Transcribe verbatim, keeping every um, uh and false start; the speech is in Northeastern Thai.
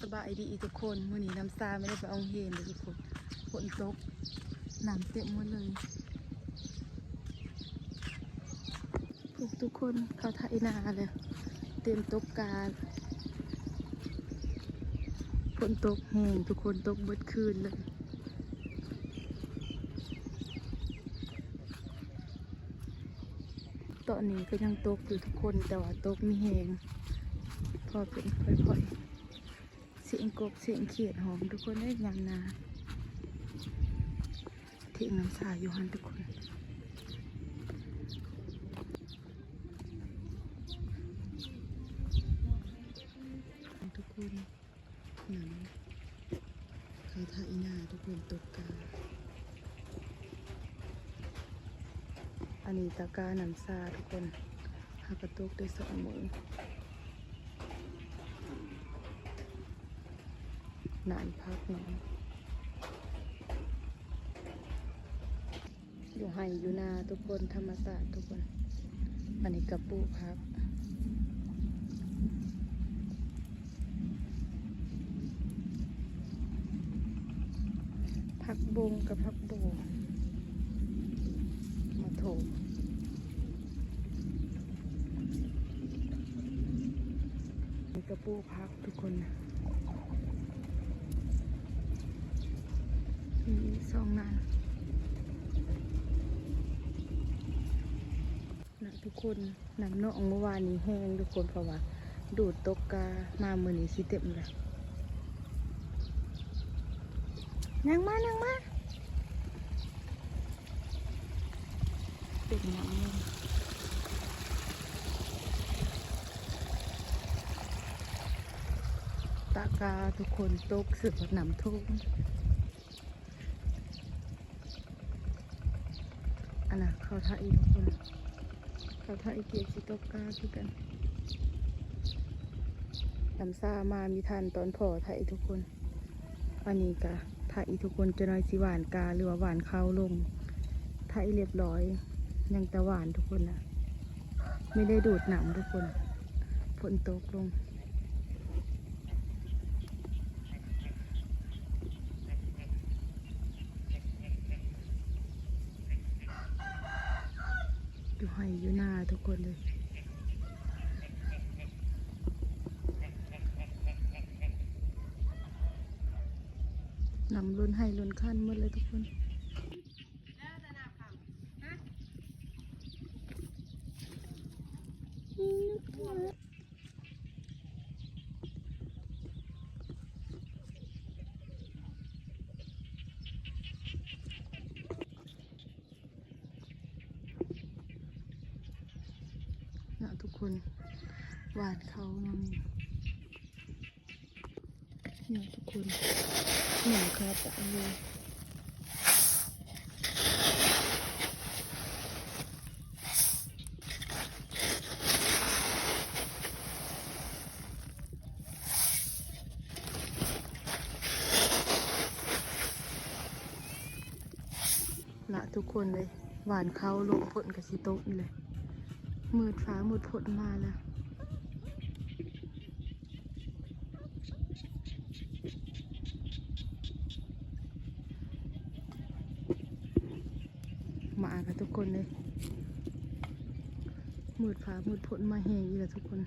สบายดีทุกคน มื้อนี้น้ำซาไม่ได้ไปโรงเรียนเลยทุกคน ฝนตก น้ำเต็มหมดเลย พวกทุกคนเขาไถนาเลย เตรียมตกกา ฝนตกแฮงทุกคน ตกเบิดคืนเลย ตอนนี้ก็ยังตกอยู่ทุกคน แต่ว่าตกมีแฮง พอเป็นค่อยๆ เสียงกบเสียงเขียดฮ้องทุกคนเอ้ย ยามนา เถียงน้ำซาอยู่หั่นทุกคน ทุกคน หนัง เขาไถนาทุกคน ตกกา อันนี้ตะกร้าน้ำซาทุกคน หากระตุกได้สองมือ นานพักหนึ่ง อยู่ไฮ่อยู่นาทุกคน ธรรมชาติทุกคน อันนี้กระปูผัก ผักบงกับผักโบง มาโถม นี่กระปูผักทุกคนนะ มีสองนางนะทุกคน น้ำหนองเมื่อวานนี้แฮงทุกคน เพราะว่าดูดตกกา มามื้อนี้สิเต็มเลย นั่งมา นั่งมา เป็นน้ำ ตะกาทุกคน ตกเสือน้ำท่วม อันน่ะ เขาไถทุกคน เขาไถเกียร์สิตกกาคือกัน น้ำซามามีทันตอนพอไถทุกคน อันนี้กะไถทุกคน จะน้อยสิหว่านกาหรือว่าหว่านเข้าลง ไถเรียบร้อย ยังแต่หว่านทุกคนนะ ไม่ได้ดูดน้ำทุกคน ฝนตกลง อยู่ไฮ่อยู่นาทุกคนเลย น้ำล้นไฮ่ล้นคันหมดเลยทุกคน นะทุกคน หว่านเข้าเนาะนี่ เนี่ยทุกคน หนึ่งคาตะเลย ละทุกคนเลย หว่านเข้าลง ฝนกะสิตกนี่เลย มืดฟ้ามืดฝนมาแล้ว มาค่ะทุกคนเลย มืดฟ้ามืดฝนมาแฮงอีกแล้วทุกคน